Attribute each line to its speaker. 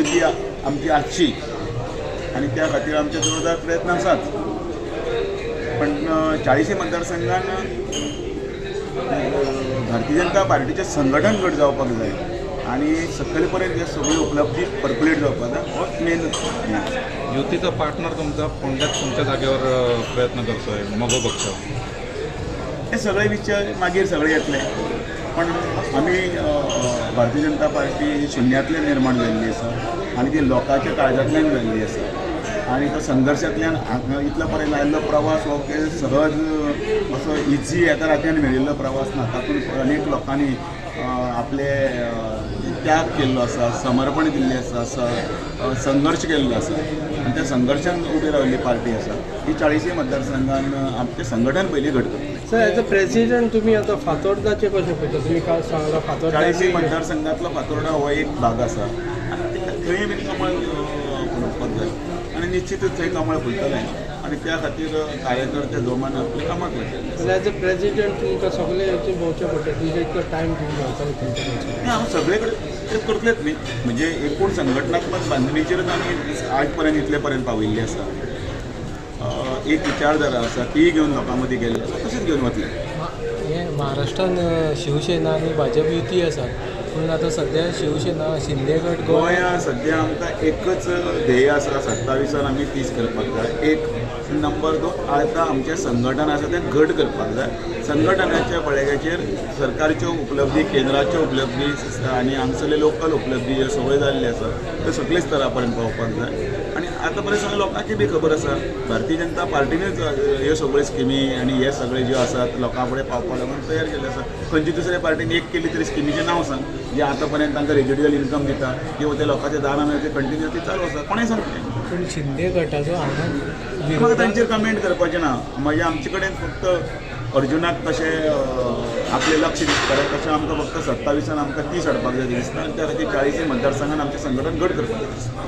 Speaker 1: युती आमची आसची आनी त्या खातीर आमचे जोरदार प्रयत्न आसात. पण 40 मतदारसंघान भारतीय जनता पार्टीचें संघटन घट जावपाक जाय आनी सकयल पर्यंत हे सगळ्यो उपलब्धी पर्क्युलेट जावपाक जाय, होच मेन.
Speaker 2: युतीचा पार्टनर तुमचा फोंड्यात तुमच्या जागेवर प्रयत्न करतोय मगो पक्ष,
Speaker 1: हे सगळे विचार मागीर सगळे येतले. पण आमी भारतीय जनता पार्टी शुन्यांतल्यान निर्माण जाल्ली आसा आनी ती लोकांच्या काळजांतल्यान जाल्ली आसा आनी तो संघर्शांतल्यान इतलो पर्यंत आयिल्लो प्रवास हो सहज असो इजी एका रातयान मेळिल्लो प्रवास ना. तातूंत अनेक लोकांनी आपले त्याग केल्लो आसा, समर्पण दिल्लें आसा, संघर्श केल्लो आसा आनी त्या संघर्शान उबी राविल्ली पार्टी आसा. ही 40 मतदारसंघान आमचें संघटन पयलीं घट करतलें.
Speaker 3: सर, एज अ प्रेसिडेंट तुमी आतां फातोर्डाचें कशें पळयता? तुमी काल सांगला फातोर्डा
Speaker 1: 40 मतदारसंघांतलो फातोर्डा हो एक भाग आसा आनी थंय बीन कमळ फुलोवपाक जाय आनी निश्चितच थंय कमळ फुलतलें आनी त्या खातीर कार्यकर्ते जोमान आपल्या कामाक लागतले.
Speaker 3: एज अ प्रेसिडेंट तुमकां सगळे हेचे भोंवचें पडटा, तुमचें इतलो टायम दिवन भोंवतले तुमचे?
Speaker 1: हांव सगळे कडेन तेच करतलेच न्ही, म्हणजे एकूण संघटनात्मक बांदणीचेरच आमी आज पर्यंत इतले पर्यंत पाविल्ले आसा. एक विचारधारा आसा ती घेवन लोकां मदीं गेल्ले आसा, तशेंच घेवन वतले.
Speaker 4: हे महाराष्ट्रान शिवसेना आनी भाजप युती आसा, पूण आतां सद्या शिवसेना शिंदे गट
Speaker 1: गोंया सद्या आमकां एकच ध्येय आसा, 27 आमी 30 करपाक जाय. एक नंबर 2, आतां आमचें संघटन आसा तें घट करपाक जाय. संघटनाच्या बळग्याचेर सरकारच्यो उपलब्धी, केंद्राच्यो उपलब्धी आनी हांगसरले लोकल उपलब्धी ह्यो सगळ्यो जाल्ल्यो आसा त्यो सगळे स्तरा पर्यंत पावपाक जाय. आनी आतां पर्यंत सगळ्या लोकांची बी खबर आसा, भारतीय जनता पार्टीनूच ह्यो सगळ्यो स्किमी आनी हे सगळे ज्यो आसात लोकां फुडें पावपाक लागून तयार केल्ले आसा. खंयची दुसऱ्या पार्टीन एक केली तरी स्किमीचें नांव सांग जे आतां पर्यंत तांकां रेजिड्युअल इन्कम दिता किंवा ते लोकांच्या दारान ते कंटिन्युअसली चालू आसा, कोणें सांगचें?
Speaker 4: पूण शिंदे गटाचो हांगा
Speaker 1: म्हाका तांचेर कमेंट करपाचें ना. म्हणजे आमचे कडेन फक्त अर्जुनाक कशें आपलें लक्ष दिसतालें तशें आमकां फक्त 27 आमकां 30 हाडपाक जाय दिसता आनी त्या खातीर 40 मतदारसंघान आमचें संघटन घट करपाक जाय.